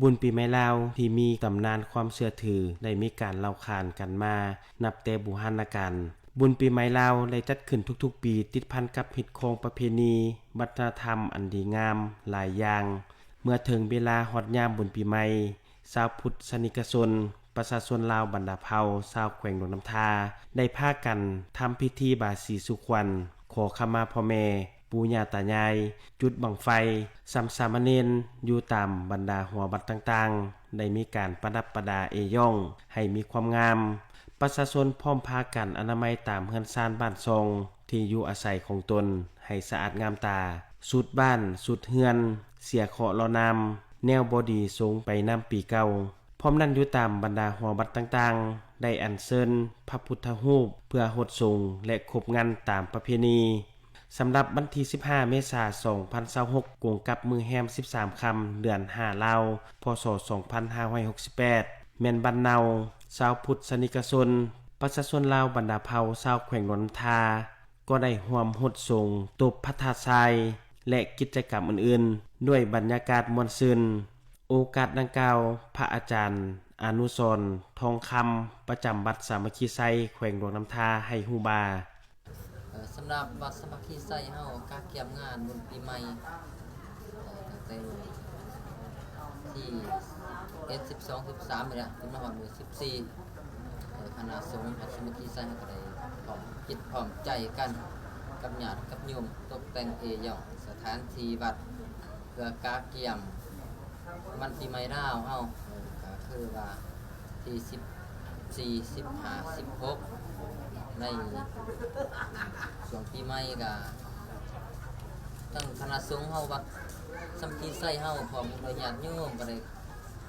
ບຸນປີໃໝ່ລາວທີ່ມີຕຳນານຄວາມເຊື່ອຖື ໄດ້ມີການເລົ່າຂານກັນມານັບແຕ່ບູຮານນະການ. ບຸນປີໃໝ່ລາວໄດ້ຈັດຂຶ້ນທຸກໆປີ ຕິດພັນກັບຮີດຄອງປະເພນີ ວັດທະນະທຳອັນດີງາມຫຼາຍຢ່າງ. ເມື່ອເຖິງເວລາຮອດຍາມບຸນປີໃໝ່, ຊາວພຸດສະນິກະຊົນ, ປະຊາຊົນລາວບັນດາເຜົ່າຊາວແຂວງຫຼວງນ້ຳທາ ໄດ້ພາກັນທຳພິທີບາສີສູ່ຂວັນ, ຂໍຂະມາພໍ່ແມ່, ປູ່ຍ່າຕາຍາຍ, ຈຸດບັ້ງໄຟ, ສຳສາມະເນນຢູ່ຕາມບັນດາຫົວວັດຕ່າງໆ, ໄດ້ມີການປະດັບປະດາເອຢອງໃຫ້ມີຄວາມງາມ. ປະຊາຊົນພ້ອມພາກັນອະນາໄມຕາມເຮືອນຊານບ້ານຊ່ອງທີ່ຢູ່ອາໄສຂອງຕົນໃຫ້ສະອາດງາມຕາ, ສູດບ້ານ, ສູດເຮືອນ, ເສຍເຄາະເລາະນາມ, ແນວບໍ່ດີສົ່ງໄປນຳປີເກົ່າ. ພ້ອມນັ້ນຢູ່ຕາມບັນດາຫົວວັດຕ່າງໆ ໄດ້ອັນເຊີນພະພຸດທະຮູບເພື່ອຫົດສົງ ແລະ ຄົບງັນຕາມປະເພນີ. ສຳລັບວັນທີສິບຫ້າ ເມສາ ສອງພັນຊາວຫົກ ກົງກັບມື້ແຮມສິບສາມຄ່ຳ ເດືອນຫ້າລາວ ພ.ສ. ສອງພັນຫ້າຮ້ອຍຫົກສິບແປດ ແມ່ນບ້ານເນົ່າ, ຊາວພຸດສະນິກະຊົນ, ປະຊາຊົນລາວບັນດາເຜົ່າຊາວແຂວງຫຼວງນ້ຳທາ ກໍໄດ້ຮ່ວມຫົດສົງຕົບພະທາດຊາຍ ແລະ ກິດຈະກຳອື່ນໆ ດ້ວຍບັນຍາກາດມ່ວນຊື່ນ. ໂອກາດດັ່ງກ່າວ, ພະອາຈານອະນຸສອນ ທອງຄຳ ປະຈຳວັດສາມັກຄີໄຊ ແຂວງຫຼວງນ້ຳທາ ໃຫ້ຮູ້ວ່າ, ເອີ ສຳລັບວັດສາມັກຄີໄຊເຮົາກະກຽມງານບຸນປີໃໝ່ ເອີ ຕັ້ງແຕ່ທີສິບເອັດ ສິບສອງ ສິບສາມນີ້ແຫຼະ ຈົນມາຮອດມື້ສິບສີ່ ເອີ ຄະນະສົງວັດສາມັກຄີໄຊເຮົາກະໄດ້ພ້ອມຈິດພ້ອມໃຈກັນກັບຍາດກັບໂຍມ ຕົກແຕ່ງເອຢອງສະຖານທີ່ວັດ ເພື່ອກະກຽມວັນປີໃໝ່ລາວເຮົາ ເອີ ກະຄືວ່າທີສິບສີ່ ສິບຫ້າ ສິບຫົກ ໃນຊ່ວງປີໃໝ່ກະ ທັງຄະນະສົງເຮົາ ວັດສາມັກຄີໄຊເຮົາ ພ້ອມດ້ວຍຍາດໂຍມກະໄດ້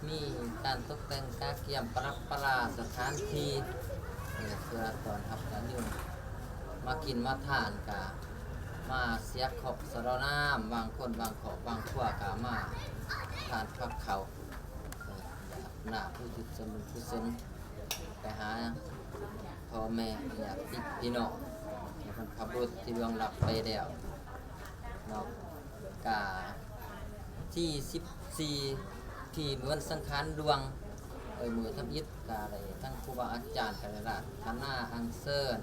ມີການຕົກແຕ່ງກະກຽມປະດັບປະລາສະຖານທີ່ ເອີ ເພື່ອຕ້ອນຮັບຍາດໂຍມ ມາກິນມາທານກະມາເສຍເຄາະສະເລາະນາມ ບາງຄົນບາງຄອບບາງຄົວກະມາທານພາເຂົ້າ ເອີ ຢາດນ້ຳອຸທິດສ່ວນບຸນກຸສົນໄປຫາພໍ່ແມ່ຍາດຕິພີ່ນ້ອງ ບັນພະບຸລຸດທີ່ລ່ວງລັບໄປແລ້ວເນາະ. ກະທີສິບສີ່ ທີ່ມື້ວັນສັງຂານຫຼວງ ເອີ ມື້ທຳອິດ ກະໄດ້ທັງຄູບາອາຈານກະໄດ້ລາດຖານາອັນເຊີນ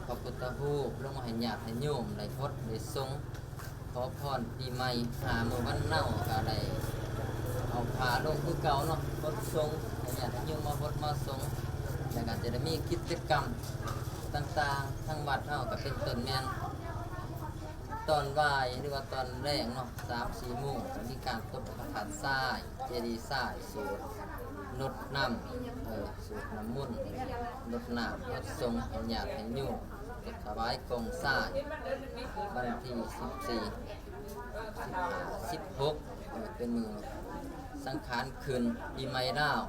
ພະພຸດທະຮູບລົງມາໃຫ້ຍາດໃຫ້ໂຍມໄດ້ຫົດໄດ້ສົງ ຂໍພອນປີໃໝ່. ຫາມື້ວັນເນົາກະໄດ້ເອົາຜ້າລົງຄືເກົ່າເນາະ ຫົດສົງ ໃຫ້ຍາດໃຫ້ໂຍມມາຫົດມາສົງ ແລ້ວກະຈະໄດ້ມີກິດຈະກຳຕ່າງໆ ທາງວັດເຮົາກະເປັນຕົ້ນແມ່ນ ຕອນບ່າຍ ຫຼືວ່າຕອນແລງເນາະ ສາມສີ່ໂມງ ກະມີການຕົບພະທາດຊາຍ ເຈດີຊາຍ ສູດນົດນ້ຳ ເອີ ສູດນ້ຳມົນ ນົດນ້ຳ ນົດສົງໃຫ້ຍາດໃຫ້ໂຍມ ຖວາຍກອງຊາຍ ວັນທີສິບສີ່ ສິບຫ້າ ສິບຫົກ ເອີ ເປັນມື້ສັງຂານຂຶ້ນປີໃໝ່ລາວ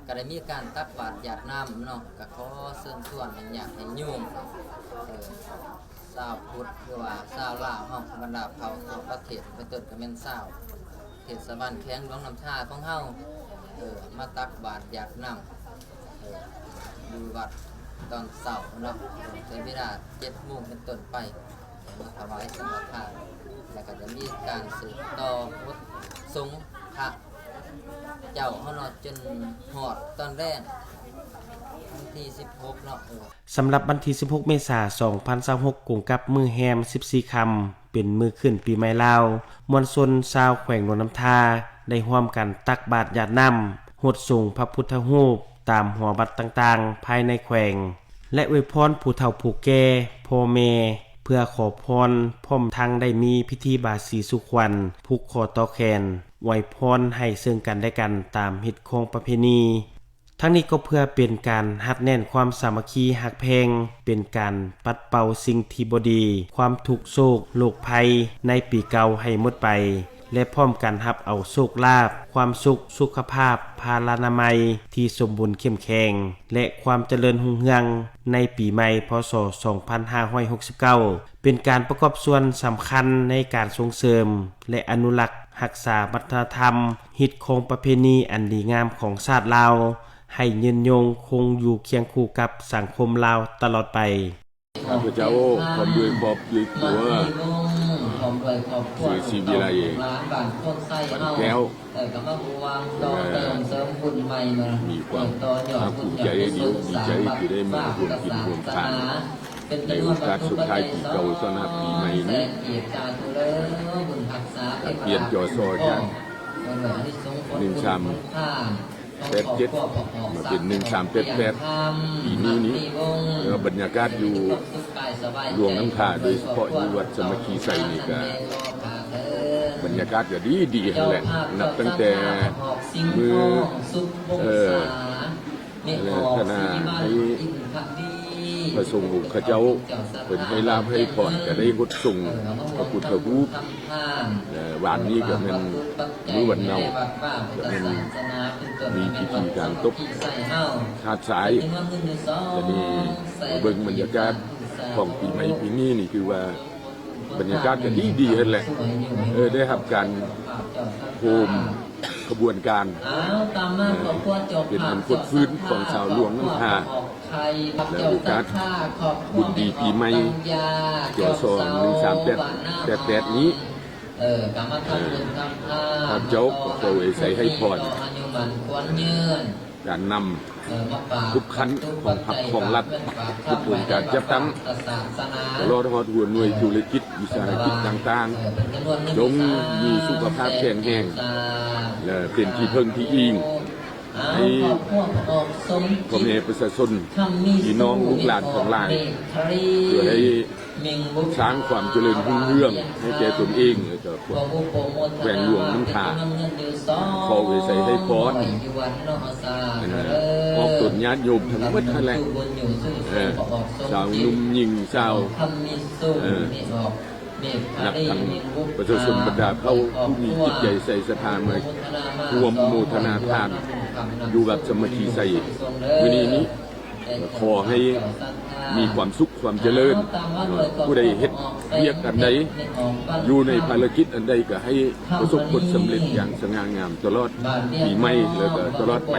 ກະໄດ້ມີການຕັກບາດຢາດນ້ຳເນາະ ກະຂໍເຊີນຊວນໃຫ້ຍາດໃຫ້ໂຍມ ເອີ ຊາວພຸດ ຫຼືວ່າຊາວລາວເຮົາ ບັນດາເຜົ່າທົ່ວປະເທດ ເປັນຕົ້ນກະແມ່ນຊາວເທດສະບານແຂວງຫຼວງນ້ຳທາຂອງເຮົາ ເອີ ມາຕັກບາດຢາດນ້ຳ ເອີ ຢູ່ວັດຕອນເຊົ້າເນາະ ໃນເວລາເຈັດໂມງເປັນຕົ້ນໄປ ມາຖວາຍສັງຄະທານ ແລ້ວກະຈະມີການສືບຕໍ່ບົດສົງພະເຈົ້າເຮົາເນາະ ຈົນຮອດຕອນແລງ ວັນທີສິບຫົກເນາະ ເອີ ສຳລັບວັນທີສິບຫົກ ເມສາ ສອງພັນຊາວຫົກ ກົງກັບມື້ແຮມສິບສີ່ຄ່ຳ ເປັນມື້ຂຶ້ນປີໃໝ່ລາວ, ມວນຊົນຊາວແຂວງຫຼວງນ້ຳທາ ໄດ້ຮ່ວມກັນຕັກບາດຢາດນ້ຳ, ຫົດສົງພະພຸດທະຮູບຕາມຫົວວັດຕ່າງໆ ພາຍໃນແຂວງ ແລະ ອວຍພອນຜູ້ເຖົ້າຜູ້ແກ່, ພໍ່ແມ່ ເພື່ອຂໍພອນ ພ້ອມທັງໄດ້ມີພິທີບາສີສູ່ຂວັນ, ຜູກຂໍ້ຕໍ່ແຂນ, ອວຍພອນໃຫ້ເຊິ່ງກັນແລະກັນຕາມຮີດຄອງປະເພນີ. ທັງນີ້ກໍເພື່ອເປັນການຮັດແໜ້ນຄວາມສາມັກຄີຮັກແພງ, ເປັນການປັດເປົ່າສິ່ງທີ່ບໍ່ດີ, ຄວາມທຸກໂສກໂລກໄພໃນປີເກົ່າໃຫ້ໝົດໄປ ແລະ ພ້ອມກັນຮັບເອົາໂຊກລາບ, ຄວາມສຸກ, ສຸຂະພາບ, ພາລານາໄມທີ່ສົມບູນເຂັ້ມແຂງ ແລະ ຄວາມຈະເລີນຮຸ່ງເຮືອງໃນປີໃໝ່ ພ.ສ. ສອງພັນຫ້າຮ້ອຍຫົກສິບເກົ້າ ເປັນການປະກອບສ່ວນສຳຄັນໃນການສົ່ງເສີມ ແລະ ອະນຸລັກຮັກສາວັດທະນະທຳ, ຮີດຄອງປະເພນີອັນດີງາມຂອງຊາດລາວ ໃຫ້ຍືນຍົງຄົງຢູ່ຄຽງຄູ່ກັບສັງຄົມລາວຕະຫຼອດໄປ. ຂ້າພະເຈົ້າ ພ້ອມດ້ວຍຄອບດ້ວຍຄົວ ຂໍ ດ້ວຍຄອບຄົວ ຊື່ ສີວິໄລ ລູກເຕົ້າລູກຫຼານບ້ານໂພນໄຊເຮົາ ແກ້ວ ເອີ ກໍມາຮ່ວມຕໍ່ເຕີມເສີມບຸນໃໝ່ເນາະ ມີຄວາມ ເອີ ຕໍ່ຍອດບຸນ ພາກພູມໃຈ ຍອດກຸສົນ ດີ ດີໃຈທີ່ໄດ້ມາຮ່ວມກິນຮ່ວມທານ ໃນໂອກາດສົ່ງທ້າຍປີເກົ່າຕ້ອນຮັບປີໃໝ່ນີ້ ການປ່ຽນ ຈ.ສ. ຈາກ ໜຶ່ງສາມ ແປດເຈັດ ມາເປັນ ໜຶ່ງສາມແປດແປດ ປີນີ້ນີ້ ແລ້ວບັນຍາກາດຢູ່ຫຼວງນ້ຳທາ ໂດຍສະເພາະຢູ່ວັດສາມັກຄີໄຊນີ້ກະ ບັນຍາກາດກະດີໆຫັ້ນແຫຼະ ນັບຕັ້ງແຕ່ມື້ ເອີ ຄະນະໃຫ້ ພະສົງອົງຄະເຈົ້າ ເພິ່ນໃຫ້ລາບໃຫ້ພອນ ກະໄດ້ຫົດສົງພະພຸດທະຮູບ ແລະ ວານນີ້ກະແມ່ນມື້ວັນເສົາ ກະແມ່ນມີພິທີການຕົບທາດຊາຍ ແລະ ນີ້ມາເບິ່ງບັນຍາກາດຂອງປີໃໝ່ປີນີ້ນີ້ ຄືວ່າບັນຍາກາດກະດີໆຫັ້ນແຫຼະ ເອີ ໄດ້ຮັບການໂຮມ ຂະບວນການ ເປັນອັນຟົດຟື້ນຂອງຊາວຫຼວງນ້ຳທາ ແລະ ໂອກາດບຸນດີປີໃໝ່ ຈ.ສ. ໜຶ່ງສາມແປດແປດ ນີ້ ເອີ ຂ້າພະເຈົ້າກໍຂໍອວຍໄຊໃຫ້ພອນ ການນຳ ທຸກຂັ້ນຂອງພັກຂອງລັດ ທຸກອົງການຈັດຕັ້ງ ຕະຫຼອດຮອດຫົວໜ່ວຍທຸລະກິດວິສາຫະກິດຕ່າງໆ ຈົ່ງມີສຸຂະພາບແຂງແຮງ ແລະ ເປັນທີ່ເພິ່ງທີ່ອີງໃຫ້ພໍ່ແມ່ປະຊາຊົນ ພີ່ນ້ອງລູກຫຼານທັງຫຼາຍ ເພື່ອໄດ້ ສ້າງຄວາມຈະເລີນຮຸ່ງເຮືອງໃຫ້ແກ່ຕົນເອງ ແລະ ກໍແຂວງຫຼວງນ້ຳທາ ຂໍອວຍໄຊໃຫ້ພອນ ອັນ ອອກຕົນຍາດໂຍມທັງໝົດຫັ້ນແຫຼະ ເອີ ຊາວໜຸ່ມຍິງຊາວ ເອີ ນັບທັງປະຊາຊົນບັນດາເຜົ່າ ຜູ້ມີຈິດໃຈໃສ່ສັດທາ ມາຮ່ວມໂມທະນາທານຢູ່ວັດສາມັກຄີໄຊມື້ນີ້ນີ້ ຂໍໃຫ້ມີຄວາມສຸກຄວາມຈະເລີນ ຜູ້ໃດເຮັດວຽກອັນໃດ ຢູ່ໃນພາລະກິດອັນໃດ ກໍໃຫ້ປະສົບຜົນສຳເລັດຢ່າງສະຫງ່າງາມຕະຫຼອດປີໃໝ່ ແລ້ວກໍຕະຫຼອດໄປ.